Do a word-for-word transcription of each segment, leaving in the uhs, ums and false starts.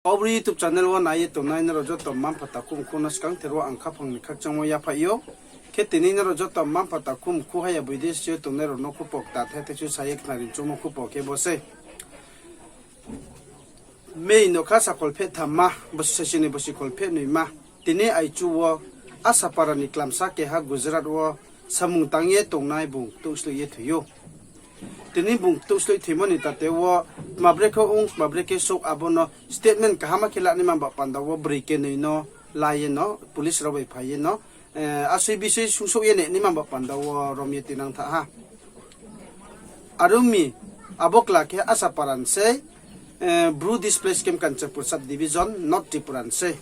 Kaubru YouTube channel wo nai ye tongnai nrao joto mma-mpha takhu mkhu no skangther wo ang khaphang ni khakchangmo yaphaih ou. Khe tini nrao joto mma-mpha takhu mkhu haya boi desh yo tongnai rao no khupo kta the the chu sa ye khnari choungmo khupo khe bo sei. May nokha sa kholpheh thamma, bosi sasi ni bosi kholpheh noima, tini aichu wo Asapara ni klamsa keha Gujarat wo samung tang ye tongnai bung ktouhsloih ye thoi ou. Tini bung ktouhsloih thoimo ni tate wo tma brekhe ong, tma brekhe souh, abo no statement kaham khe la naima ba panda wo broi kenoi no la ye no, police rao bai phai ye no, asoi bisoi sungsouh ye nai naima ba panda wo rom ye tuinang tha ha. Are ong mi, abo kla khe Asapara ni sei, Bru Displaced Camp Kanchanpur Sub Division, North Tripura ni sei.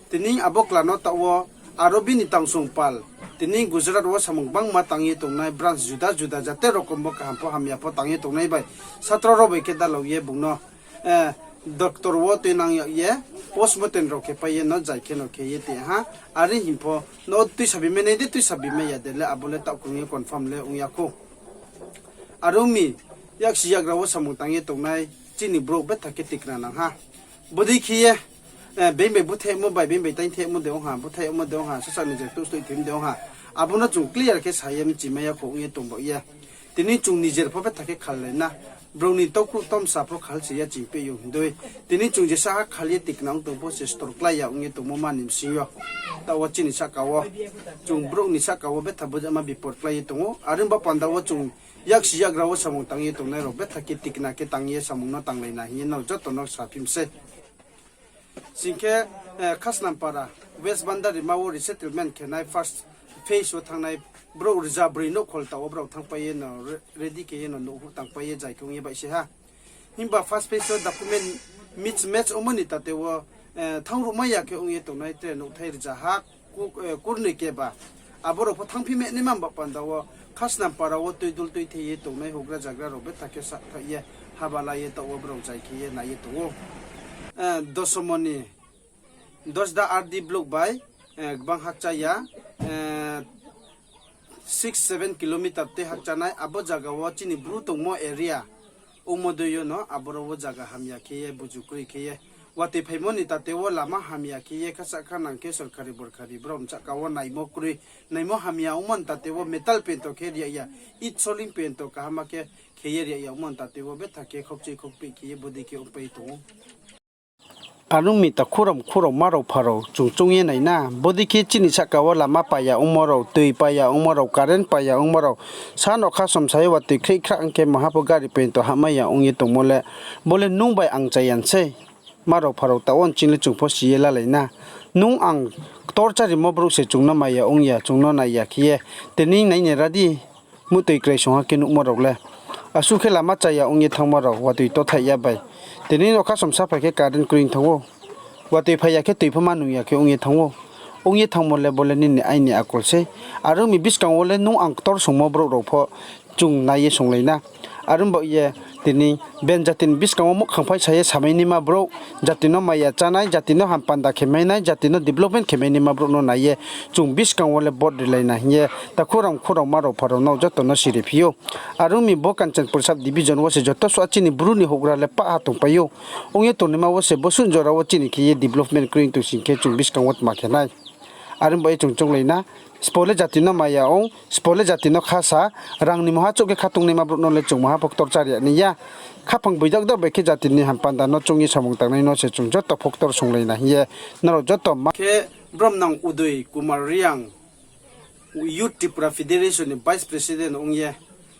Tini abo kla no taoh wo aro bini tangsong pal, tini Gujarat wo samung gbangma tang ye tongnai branch juda juda jate rokom bo kaham pho hamya pho tang ye tongnai bai, satro rao bai khe dalao ye bung no doctor wo tuinang yag ye, postmortem rao khe pai ye no jai khe no khe ye tong ha. Are hing pho no tuisa bimai nai de, tuisa bimai ya de le, abo le taoh krung ye confirm le ong ya khou. Are ong mi, yaksi yagra wo samung tang ye tongnai chini brouh betha khe tikna nang ha. Bodei khe ye, being bai búthaihmo bai, being bai taingthaihmo de ong ha, búthaihmo de ong ha, sasa ni je ktouhsloih thoimo de ong ha. Abo no chung clear khe sa ye mchimai ya khou ong ye tong baoh ye. Tini chung nijer pho betha khe khallai na. Brouh ni taukhruh tomsa pho khal se ya ching peh ou hing dei. Tini chung jesa ha khal ye tikna ong tong pho se store klái ya ong ye tongmo ma ni bsing yo. Taoh wo chini sahka wo, chung brouh ni sahka wo betha bujama bipor klái ye tong ou. Are ong ba panda wo chung yaksi yagra wo samung tang ye tongnai rao betha khe tikna khe tang ye samung no tanglai na hing ye nrao joto no saphi mi sei. Sing khe, Khasnampara, West Bandarima wo resettlement khe nai first phase wo thanngnai brouh rza broi nouhkhol taoh wo brao thanngpai ye no ready khe ye no nouh huh tangpai ye jai khe ong ye baih se ha. Himba first phase wo document mismatch ongmo ni tate wo, thanng ruhmai ya khe ong ye tongnai tre nouhthai rza ha, kurnoi keba. Abo rao pho thanngphi mai naima ba panda wo, Khasnampara wo tuidul tuithei ye tongnai houhgra zagra rao betha khe sahthaih ye, haba la ye taoh wo brao jai khe ye nai ye tong ou. Dosomoni, Dosda R D block bai, gbang hakcha ya, six seven kilometer tei hakchanai abo zaga wo chini Bru tongmo area ongmo dei yo no aboro wo zaga hamya khe ye buju kroi khe ye watoi phaimo ni tate wo lama hamya khe ye khasah khanang khe sorkari borkari brao ni sahka wo naimo kroi, naimo hamya ongmo ni tate wo metal pento khe ri ya, it soling pento kaham khe khe ye ri ya ongmo ni tate wo betha khe khokchoi khokpeh khe ye bodei khe ongpai tong ou. Are ong mi takhu rao mkhu rao ma rao pha rao chung choung ye nai na, bodei khe chini sahka wo lama pai ya ongmo rao, toi pai ya ongmo rao, current pai ya ongmo rao, sa nokha somsa ye watoi khreh khrah ong khe maha pho gari pento hahmai ya ong ye tongmo le, bo le nung bai ang chaya sei. Ma rao pha rao taoh wo nching le chung pho si ye lalai na. Nung ang ktor chárimo brouh se chung no maya ong ya, chung no nai ya khe ye. Tini nai ni ra di, muhtoi krai song ha khe nuhmo rao le. Asuh khe lama chaya ong ye thanngmo rao, watoi tothaih ya bai. Tini nokha somsa phai khe current kroi thanng ou. Watoi phai ya khe toi pho ma nung ya khe ong ye thanng ou. Ong ye thanngmo le bo le nini aini akol sei. Are ong mi buskang wo le nung ang ktor songmo brouh rao pho chung nai ye songlai na. Are ong baoh ye tini ben jati ni buskang wo muhkhang phai sa ye samai naima brouh, jati no maya chánai, jati no hampanda khe mai nai, jati no development khe mai naima brouh no nai ye chung buskang wo le vote rilai na hing ye takhu rao mkhu rao ma rao pha rao no joto no siri phi ou. Are ong mi bo Kanchanpur sub division wo se joto suh chini Bru ni houhgra le pah ha tongpai ou. Ong ye tongnaima wo se bosuh jora wo chini khe ye development kroi tong sing khe chung buskang wo tma khe nai. Are ong baoh ye chung chounglai na, sbo le jati no maya ong, sbo le jati no khasa, rang ni maha chouh khe khatungnaima brouh no le chung maha pho ktor chári ya nai ya. Khaphang boidak dak bai khe jati ni hampanda no choung ye samung tangnai no se chung joto pho ktor songlai na hing ye nrao joto ma khe Bromnang Udoi Kumar Reang, Youth Tripura Federation ni Vice President ong ye,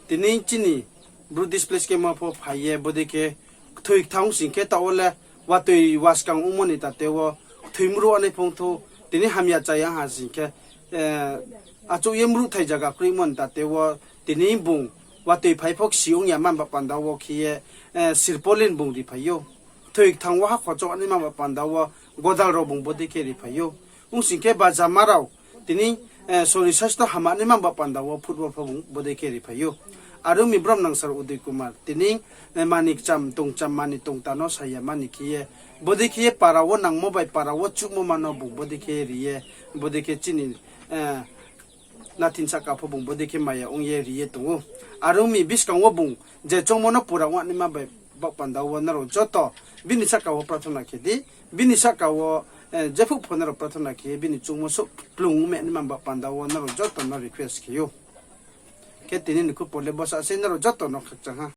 tini chini Bru displace khe ma pho phai ye bodei khe kthoi kthang sing khe taoh wo le watoi waskang ongmo ni tate wo kthoi mruh anai phung thou, tini hamya chaya ha sing khe, achouh ye mruhthai zaga kroimo ni tate wo tini bung watoi phai pho kchi ong ya man ba panda wo khe ye, sirpolin bung riphai ou. Kthoi kthang wo hakhochouh anai man ba panda wo godal rao bung bodei khe riphai ou. Ong sing khe bajama rao tini, sori sasthyo hama nai man ba panda wo football pho bung bodei khe riphai ou. Are ong mi Bromnang sir Udoi Kumar tini, mani kcham tongcham mani tongta no saya mani khe ye, bodei khe ye para wo nangmo bai para wo chuhmo ma no bung bodei khe ri ye, bodei khe chini, nathin sahka pho bung bodei khe maya ong ye ri ye tong ou. Are ong mi buskang wo bung je choungmo no pura ong naima bai Baoh panda wo nrao joto bini sahka wo prathona khe di, bini sahka wo, eh, jephuh pho nrao prathona khe ye bini chungmo souh kplung ong ma naima baoh panda wo nrao joto no request khe ou. Khe tini ni khupor le bo sa sei, nrao joto no khakchang ha.